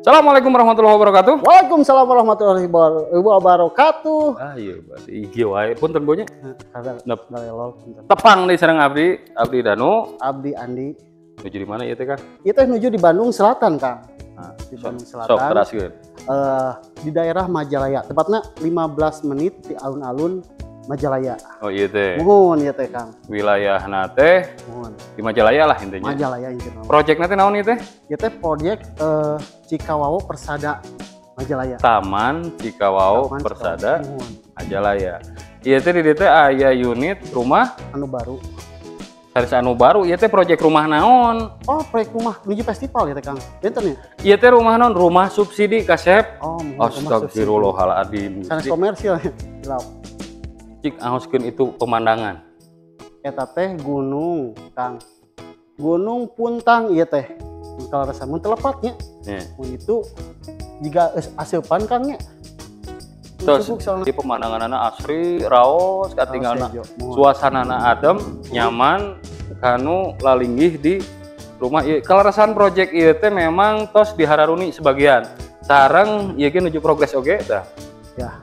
Assalamualaikum warahmatullahi wabarakatuh. Waalaikumsalam warahmatullahi wabarakatuh. Ah iya, berarti IG wae punten bonya. Kada ngalelol punten. Tepang deui sareng abdi, abdi Danu. Abdi Andi. Nuju di mana ieu teh, Kang? Ieu teh nuju di Bandung Selatan, Kang. Nah, di Bandung sok Selatan. Teraskeun. Di daerah Majalaya, tepatnya 15 menit di alun-alun Majalaya. Oh iya teh. Muhun ieu teh, Kang. Wilayahna teh Muhun. Di Majalaya lah intinya. Majalaya intinya. Projectna teh naon ieu teh? Ieu teh proyek Cikawao Persada Majalaya. Taman Cikawao Taman Persada Cikawao. Muhun. Majalaya. Ieu teh di dieu teh aya unit rumah anu baru. Sanes anu baru, ieu teh proyek rumah naon? Oh, proyek rumah menuju festival ya teh, Kang. Benten ya? Ieu teh rumah naon? Rumah subsidi, kasep. Oh, muhun, rumah subsidi. Astagfirullahaladzim. Sanes komersil ya. Hilap. Cik ngaoskeun itu pemandangan. Eta teh gunung, Kang. Gunung Puntang ieu teh. Mun kalau rasa mun telepatnya. Nya. Mun itu jiga geus aseupan, Kang, nya. Terus Cukup soalna. di pemandanganna asri, raos, katinggalna Raos hejo, muhun. Suasanana adem, nyaman, kanu lalinggih di rumah ieu. Kaleresan project ieu teh memang tos dihararuni sebagian. Sareng ieu ge nuju progres oge tah. Ya.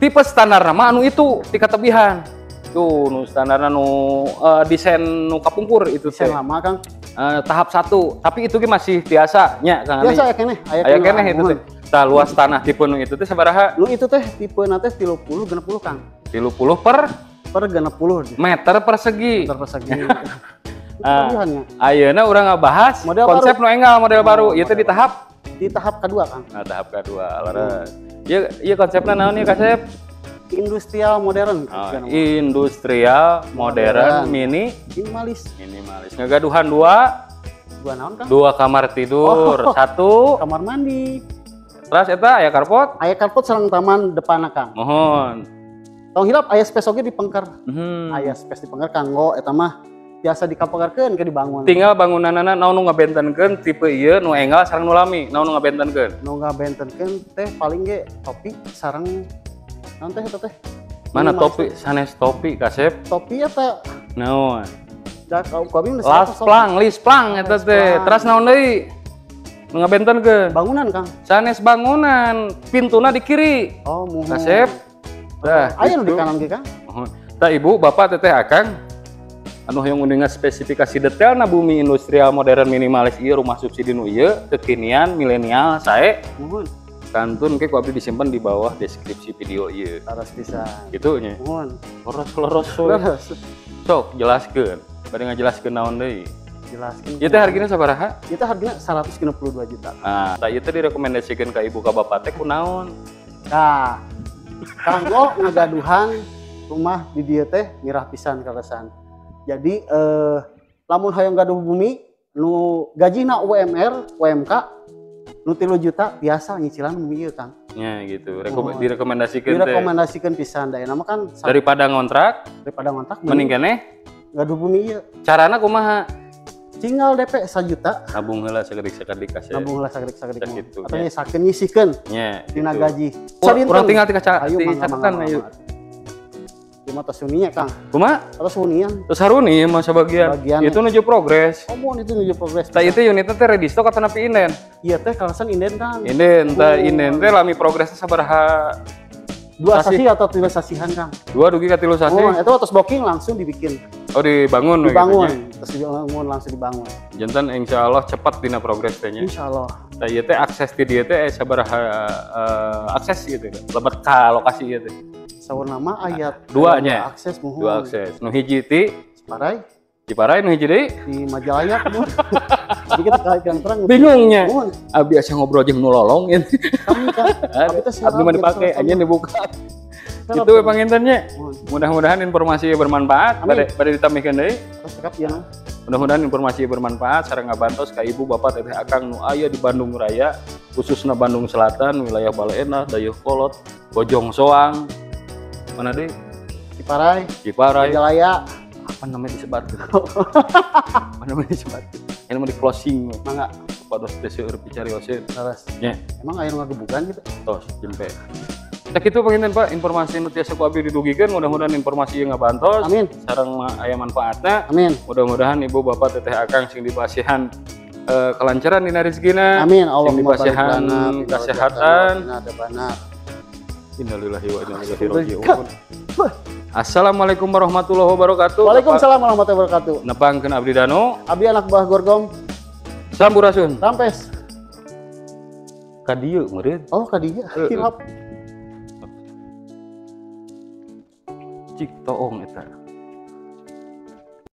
Tipe standar mah anu itu ti katebihan. Tuh nu standarna nu desain nu kapungkur itu Desain teh. Lama, Kang. Tahap 1, tapi itu ge masih biasa nya, Kang Andi. Biasa aya keneh, Aya keneh itu muhun. teh. Tah, luas tanah tipe nu itu teh sabaraha? Nu itu teh tipe teh 30 60, Kang. 30 per Per 60 meter persegi. Meter persegi. Ah. Kelebihannya. Ayeuna urang ngabahas model konsep baru. Nu enggal model baru. Ieu teh di model tahap di tahap kedua, Kang. Nah, tahap kedua, leres. Ieu ieu konsepna naon ieu, Kasep? Industrial modern. Oh, Kang. Industrial modern Modern. Mini minimalis. Minimalis. Ngagaduhan dua, Dua naon, Kang? Dua kamar tidur, Oh. satu Kamar mandi. Terus eta aya carport? Aya carport sareng taman depanna, Kang. Muhun. Tong hilap aya space oge di pengker. Aya space di pengker kanggo eta mah biasa dikapengerkeun ke dibangun. Tinggal bangunanana naon nu ngabentenkeun tipe ieu nu enggal sareng nu lami, naon nu ngabentenkeun? Nu ngabentenkeun teh paling ge topi sareng naon teh eta teh? Mana Minimalis topi? Teh. Sanes topi, Kasep. Topi eta Naon? Da ku abi geus Las satos. plang, lis plang eta Lis teh. plang. Terus naon deui? Nu ngabentenkeun? Bangunan, Kang. Sanes bangunan, pintuna di kiri. Oh, muhun. Kasep. Dah, Aya nu di gitu. kanan ge, Kang. Muhun. Tah, ibu, bapak, teteh, akang anu hoyong uninga spesifikasi detailna bumi industrial modern minimalis ieu, rumah subsidi nu ieu kekinian milenial sae, Muhun. kantun ke ku abdi disimpan di bawah deskripsi video ieu. Leres pisan. Gitu nya. Muhun. Leres leres we. Leres. Sok jelaskeun, bade ngajelaskeun naon deui? Jelaskeun. Ieu teh hargina sabaraha? Ieu teh hargina 162 juta. Nah, tah ieu teh direkomendasikeun ka ibu ka bapak teh kunaon? Nah, kanggo ngagaduhan rumah di dieu teh mirah pisan kaleresan. Jadi lamun hoyong gaduh bumi nu gajina UMR, UMK nu 3 juta biasa nyicilan bumi ieu, Kang. Nya gitu. Oh. Direkomendasikeun teh. Direkomendasikeun pisan da mah kan Daripada ngontrak, daripada ngontrak mending keneh gaduh bumi ieu. Carana kumaha? Tinggal DP 1 juta, Nabung heula sakedik-sakedik, kasih. Nabung heula sakedik-sakedik. Sakitu, Atau nya. nyisakeun nyisihkeun Nya, dina gitu. Gaji. Urang tinggal ti kaca Ayo di mangga catatan mangga. ayo. Mangga. Ieu mah tos huninya, Kang. Kumaha? Tos hunian. Terus haruni mah sebagian. Sebagian. Itu nuju progres. Oh, mun itu nuju progres. Tah, itu unitnya teh ready stock atau napi inden? Iya teh kaleresan inden, Kang. Inden, tah Oh. inden teh lami progresnya sabaraha? Dua Sasi. sasi atau tiga sasihan, Kang. 2 dugi ka 3 sasi. Oh, itu atas booking langsung dibikin. Oh, dibangun we Dibangun. gitu nya. Terus dibangun langsung dibangun. Janten insya Allah cepat dina progres teh nya. Insya Allah. Tah, ieu teh akses ti dieu teh sabaraha akses gitu lebet ka lokasi ieu teh? Saur nama ayat Dua nya. Akses muhun. Dua akses. Nu hiji ti Ciparai. Ciparai, nu hiji deui Di Majalaya muhun. Jadi kita kali terang. Bingungnya. Muhun. Abi asa ngobrol jeung nu lolong ieu. Kami kan. Abi teh Abdi mah dipake, anjeun dibuka. Itu we pangintennya. Muhun. Mudah-mudahan informasi bermanfaat. Amin. Bade bade ditambihkeun deui. Terus cekap ya. Mudah-mudahan informasi bermanfaat sareng ngabantos ka ibu bapak teteh akang nu aya di Bandung Raya, khususna Bandung Selatan, wilayah Baleendah, Dayeuhkolot, Bojong Soang, mana deui? Ciparai, Ciparai. Majalaya. Apa namanya disebatkeun? Apa namanya disebatkeun? Ini mau di closing we. Mangga. Pados teh seueur picarioseun. Leres. Nya. Emang aya nu ngagebugan gitu? Tos jempe. Tah kitu panginten, Pak, informasi nu tiasa ku abdi didugikeun, mudah-mudahan informasi ieu ngabantos. Amin. Sareng aya manfaatna. Amin. Mudah-mudahan ibu bapak teteh akang sing dipasihan Kelancaran dina rezekina. Amin. Allahumma barik dipasihan lana fima kesehatan. razaqtana wa qina adzabannar. Innalillahi wa inna ilaihi raji'un. Assalamualaikum warahmatullahi wabarakatuh. Waalaikumsalam warahmatullahi wabarakatuh. Nepangkeun abdi Danu. Abdi anak buah Gorgom. Sampurasun. Rampes. Ka dieu meureun. Oh, ka dieu. Heeh. Hilap. Cik toong eta.